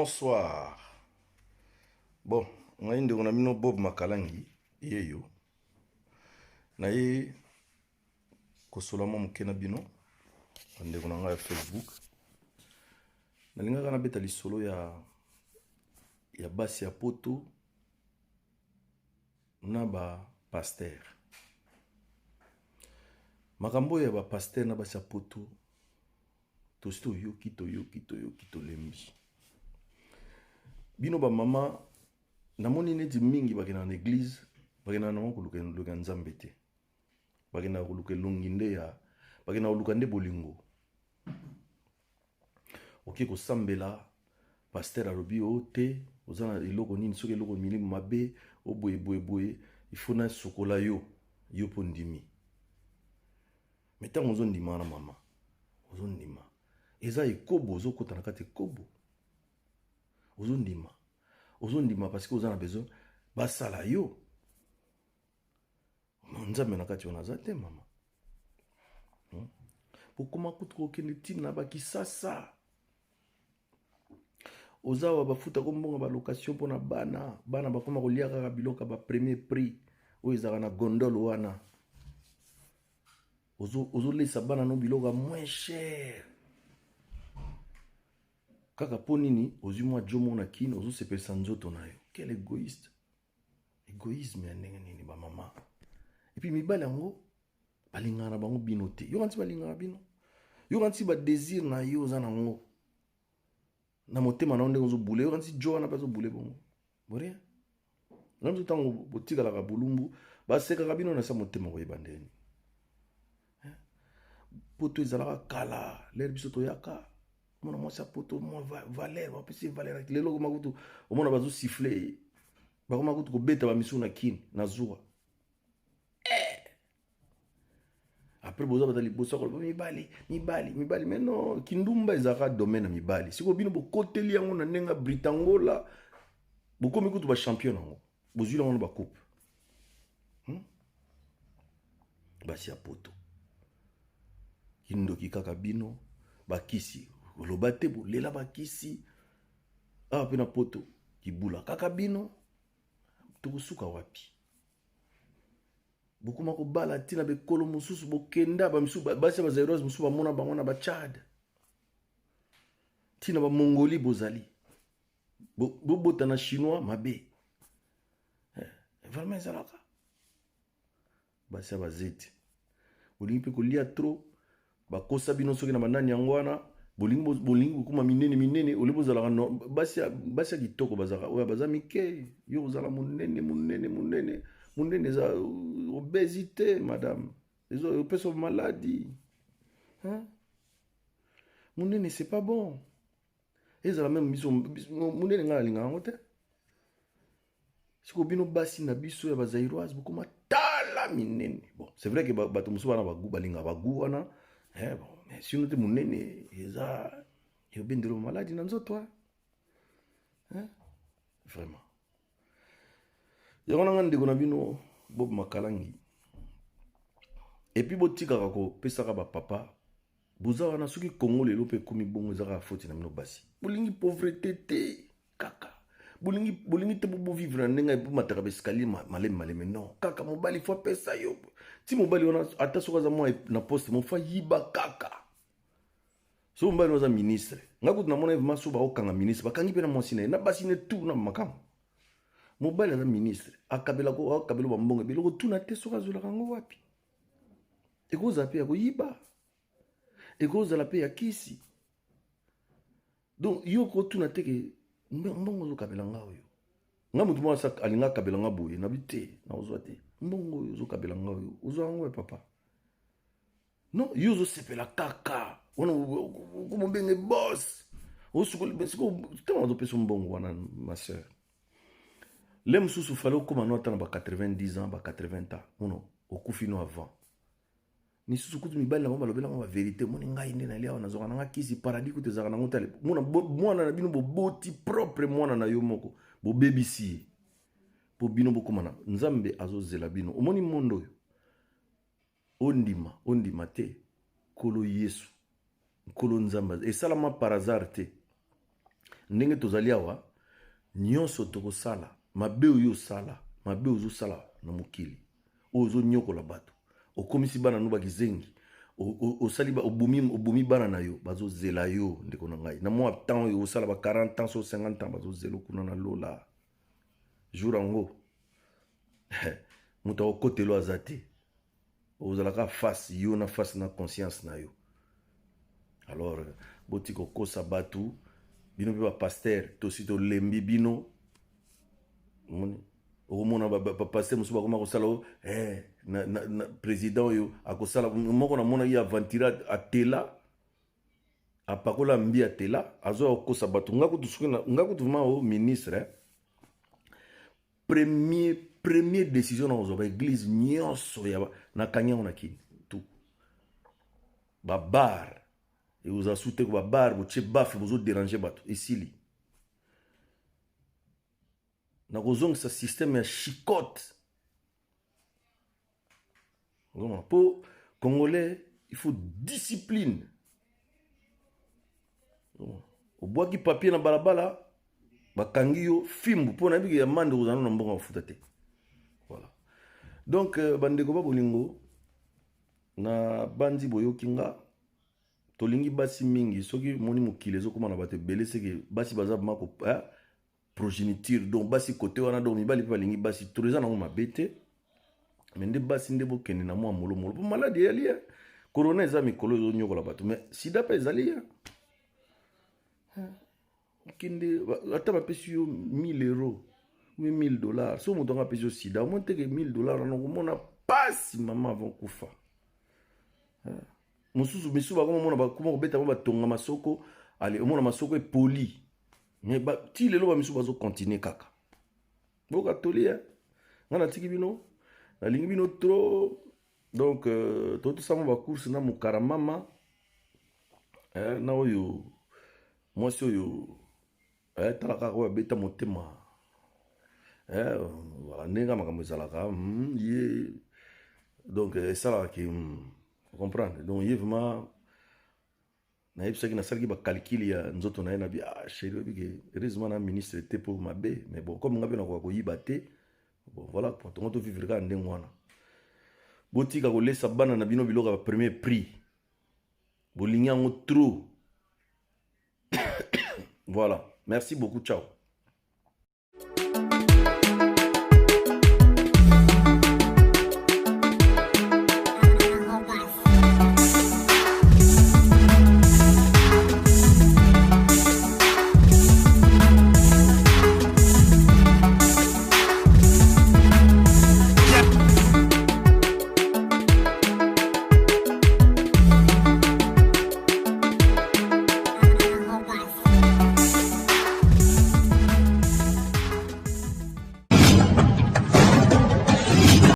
Bonsoir. Bon, ngai ndeko na bino Bob Makalangi yeyo. Naye kosola mwa moke na bino bandeko na ngai ya Facebook. Nalingaka nabeta lisolo ya ya basi ya poto na ba pasteur. Makambo oyo ya ba pasteur na basi ya poto tosi toyoki toyoki toyoki tolembi. Bino ba mama namoni neti mingi bakendaka na eglise bakendaka nango koluka elongi ya Nzambe te. Bakendaka koluka elongi nde ya bakendaka koluka nde bolingo. Oke kosambela pasteur alobi o oh, te oza na eloko nini soki eloko milimo mabe o boye boye boye il faut nasukola yo yo mpo ndimi me ntango ozondima wana mama ozondima eza ekobo ozokota na kati ekobo ozondima ozondima parce que oza na besoin basala yo nzambe na kati wana aza te mama hmm? bokoma kutu kokende ntina na bakisasa oza awa bafutako mbongo balocation mpo na bana bana bakoma kolia kaka biloko ya bapremier prix oyo ezalaka na gondole wana ozolesa bana no biloko ya moins cher kaka mpo nini ozwi mwa jomo na kini ozosepelisa nzoto na yo quel egoïste egoïsme ya ndenge nini bamama epuis mibali yango balingaka na bango bino te yoka nti balingaka bino yoka nti badésir na yo oza nango na motema na yo ndenge ozobule yoka nti jo wana mpe azobule bongo boria na biso ntango botikalaka bolumbu basekaka bino na sa motema koyeba ndenge nini poto ezalaka kala lere biso toyaka omona mwasi ya poto mwa valeur bapesi valeur lelo okoma kutu omona bazosifle ye bakoma kutu kobeta bamisu na kini na zuwa eh! après boza baza liboso ya koloba mibali mibali mibali mais non kindumba ezalaka domaine ya mibali sikoyo bino bokoteli yango na ndenge ya britangola bokomi kutu bachampion yango bozwi yango na bacoupe hmm? Basi ya poto kindoki kaka bino bakisi oloba te bolela bakisi awa mpe na poto kibula kaka bino tokosuka wapi bokoma kobala ntina bekolo mosusu bokenda bamisusu basi ya bazairoise mosusu bamona bango na bachad ntina bamongoli bozali bobota na chinois mabe eh, vraiment ezalaka basi ya bazeti bolingi mpe kolia trop bakosa bino soki na banani yango wana bolingi bolingi kokoma minene minene olie bozalaka no basi ya basi ya kitoko bazalaka oyo baza mike yo ozala monene monene monene monene eza obésité madame ezo opesa maladi hein? Monene c'est pas bon ezala meme biso monene ngai nalingaka yango te sikoyo bino basi na biso ya bazairoise bokoma tala minene bon c'est vrai que bato mosusu bana bagu balingaka bagu wana eh, bon, mais sino te monene eza ebendelo maladi na nzoto eh? Vraiment yango nanga ndeko na bino Bob Makalangi epuis botikaka kopesaka bapapa boza wana soki Kongo lelo mpe ekomi bongo eza kaka foti na bino basi bolingi pauvreté te kaka bolingi bolingi te bovivre na ndenge bomataka baescalier malemi malemi non kaka mobali fo apesa yo ti mobali wana ata soki aza mwa na poste mo fo ayiba kaka soki mobali wana aza ministre nga kutu namona vraiment so baokanga ministre bakangi mpe na mwasi na ye na basi ne tu na makambo mobali aza ministre akabelaka akabela bambongo ebele okotuna te soki azwelaka yango wapi ekozala mpe ya koyiba ekozala mpe ya kisi donc yo okotuna te ke mbongo ozokabela nga oyo nga motu moko alinga akabela nga boye nabi te nakozwa te mbongo oyo ozokabela nga oyo ozwa yango ya papa non yo ozosepela kaka wana okomobenge bos ntango azopesa mbongo wana ma sœur le mosusu fale okóma no ata na ba 90 ans ba 80 ans mono okufi no avant misusu kutu mibali na bango balobela bango baverité omoni ngai nde nalia awa nazwaka nanga kisi paradis kutu ezalaka nango tale mona mwana na bino boboti propre mwana na yo moko bobebisi ye mpo bino bokóma na nzambe azozela bino omoni mondo oyo ondima ondima te nkolo Yesu nkolo Nzambe esalama par hasard te. Ndenge tozali awa, nyonso tokosala, mabe oyo osala, mabe ozosala na mokili, oyo ozonyokola bato, okomisi bana no bakizengi, osali obomi, obomi bana na yo, bazozela yo ndeko na ngai. Na mwa temps oyo osala ba 40 ans so 50 ans, bazozela kuna na lola. Jour yango moto akokotelo aza te, ozalaka face yo na face na conscience na yo. Alors botika kokosa bato, bino mpe bapasteur, tosi tolembi bino. Omoni, okomona bapasteur mosusu bakoma kosala o eh, na président oyo akosala moko, namonaki aventure atela apakola mbi, atela azoya kokosa bato. Nga kutu, soki nga kutu vraiment o ministre, eh, premier décision na kozwa, baéglise nyonso ya nakangi yango na kini tout, babar ekozala su te. Ko babar botie baffle, bozodéranger bato, esili. Nakozongisa système ya chicote ozomona, mpo Congolais il faut discipline. Obwaki papier na balabala, bakangi yo fimbu, mpo nayebi ya mande kozala na mbongo mafuta te. Voilà, donc bandeko ba bolingo na bandi, boyoki nga, tolingi basi mingi. Soki moni mokili ezokóma na bato ebele, seke basi baza vraiment eh, progéniture, donc basi kote wana, donc mibali mpe balingi basi trop. Eza nango mabe te, mais nde basi nde bokende na mwa molomolo, mpo maladi eyali ye. Corona eza mikolo ezonyokola bato, mais sida mpe ezali ye. Okende ata bapesi yo 1000 euro ou 1000 dollars, so moto anga apesi yo sida, omoni teke 1000 dollars wana okomona pasi mama avant kufa. Mosusu misusu bakomomona, bakoma kobeta mo, batonga masoko, ale omona masoko epoli, mais ti lelo bamisusu bazocontinuer kaka. Boka toli nga natiki bino, nalingi bino trop. Donc totosama bacourse na mokaramama na oyo mwasi oyo tala kaka oyo abeta motema voilà ndenge makambo ezalaka ye. Donc esalaka ke comprendre. Donc ye vraiment nayebisaki, nasalaki bacalcul ya nzoto na ye na bi: "Ah chéri, oyebi ke heureusement na ministre te, mpo mabe." Mais bon, comme nga mpe nakoka koyiba te, bon voilà, tongo tovivre kaka ndenge wana. Botika kolesa bana na bino biloko ya premier prix, bolingi yango trop. Voilà, merci beaucoup, ciao.